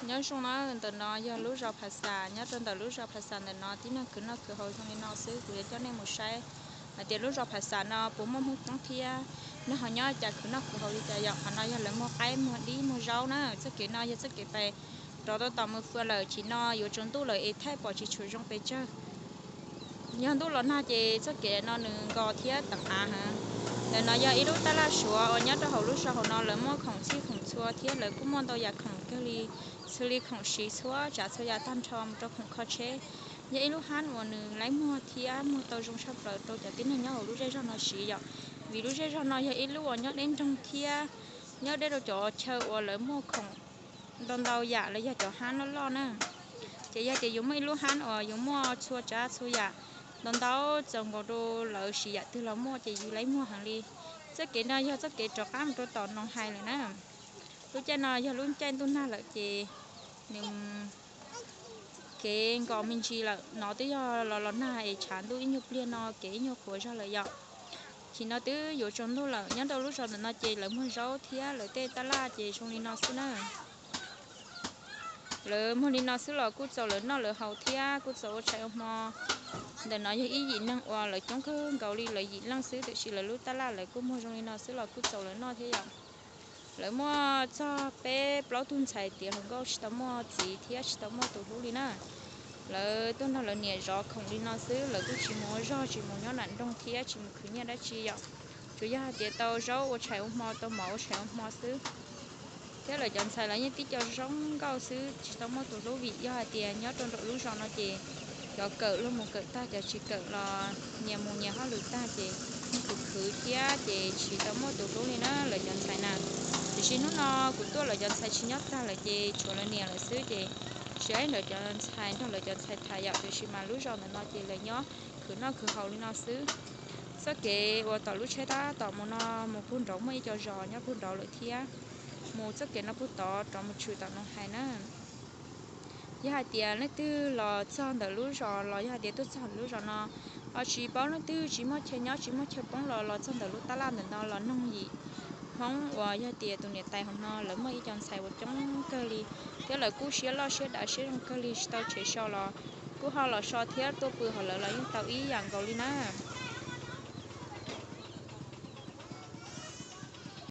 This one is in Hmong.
Nyob zoo na, ntawm no yog lub zos Pha Xas. Nyob rau ntawm lub zos Pha Xas ntawm no tib neeg khwv noj khwv haus zoo li no xwb, kuv yuav coj nej mus saib hais tias lub zos Pha Xas no puas muaj Hmoob coob thiab. Nej ho nyob cas khwv noj khwv haus li cas yom? Qhov no yog lawv muag qaib muag dib muag zaub na. Txoj kev no yog txoj kev pais rov tau tom mus fua lawm, chim no yuav tsaus ntuj lawm es thaij pom tsis tshua zoo pes tsawg. Yog ntuj los nag ces txoj kev no nws nkos thiab teem av heev. Ntawm no yog ib lub tab laj Suav uas nyob rau hauv lub zos hauv no, lawv muaj khoom txhij khoom txhua thiab lawv kuj muaj ntau yam khoom kawg li, xws li khoom siv txhua tsav txhua yam tag nrho mus rau khoom kho tsheb. Yog ib lub hab uas nws laib muag thiab muag tau zoo tshaj plaws rau cov tib neeg nyob hauv lub zej zog no siv yom, vim lub zej zog no yog ib lub uas nyob deb nroog thiab nyob deb rau cov chaw uas lawv muaj khoom ntau ntau yam los yog cov hab loj loj na. Ces yog tias yus muaj ib lub hab uas yus muaj txhua tsav txhua yam ntau ntau txaus nkaus rau lawv siv yam twg los muaj ces yus laib muag heev li. Txoj kev no yog txoj kev rov qab mus rau tom Noo Hais lawm na. Lub caij no yog lub caij ntuj nag lawm ces nws kev nkos me ntsis lawm. No twb yog los los nag es tshav ntuj ib nyuag pliag no kev ib nyuag qhuav zog lawm yom. Chim no twb yuav tsaus ntuj lawm, nyob rau lub zos ntawm no ces lawv muag zaub thiab lawv tej tab laj ces zoo li no xwb na. Lawv muag li no xwb los kuj txaus lawv noj lawv haus thiab kuj txaus ua tshais ua hmo. Ntawm no yog ib yim neeg uas lawv coob kawg nkaus li, lawv yim leej xwb, tiam sis lawv lub tab laj lawv kuj muag zoo li no xwb los kuj txaus lawv noj thiab yom. Lawv muaj txog peb plaub tug ntxhais tiav hluas nkauj tsis tau muaj txiv thiab tsis tau muaj tus hlub li na. Lawv tuaj nrog lawv niam zov khoom li no xwb, lawv kuj tsis mus ua zog, tsis mus nyob nram nroog thiab tsis mus khwv nyiaj dab tsi yom. Tsuas yog hais tias tau zaub ua tshais ua hmo, tau mov ua tshais ua hmo xwb. Thiab lawv cov ntxhais los yeej tib co zoo nkauj xwb, tsis tau muaj tus hlub vim yog hais tias nyob rau nraum lub zos no ces cov kawm luag mus kawm tag, cov tsis kawm los nyias mus nyias hauj lwm tag ces khwv khwv thiab ces tsis tau muaj tus hlub li na lawv cov ntxhais na. Tiam sis hnub no kuv tuaj lawv cov ntxhais tsis nyob tag lawm ces tshuav lawv niam lawm xwb ces tsis aib lawv cov ntxhais nrog lawv cov ntxhais tham yom, tiam sis mas lub zos ntawm no ces lawv nyob khwv noj khwv haus li no xwb. Txoj kev uas tom lub tsheb tab tom mus no mus puag nraud muaj ib co zos nyob puag nraud lawm thiab. Mus txoj kev no puag tod rov mus tshwm tom Noo Hais na. Yog hais tias leej twg los txog ntawm lub zos los yog hais tias tuaj txog ntawm lub zos no ho tsis paub leej twg, tsis muaj chaw nyob tsis muaj chaw poob los los txog ntawm lub tab laj ntawm no los noog yim Hmoob uas yog tias tus niam tais hauv no lawv muaj ib co ntxhais uas coob kawg li thiab lawv kuj siab loj siab dav siab zoo kawg li, tsis tau tsev so los kuj ho los so thiab tuaj pw hauv lawv los yeej tau ib yam nkaus li na.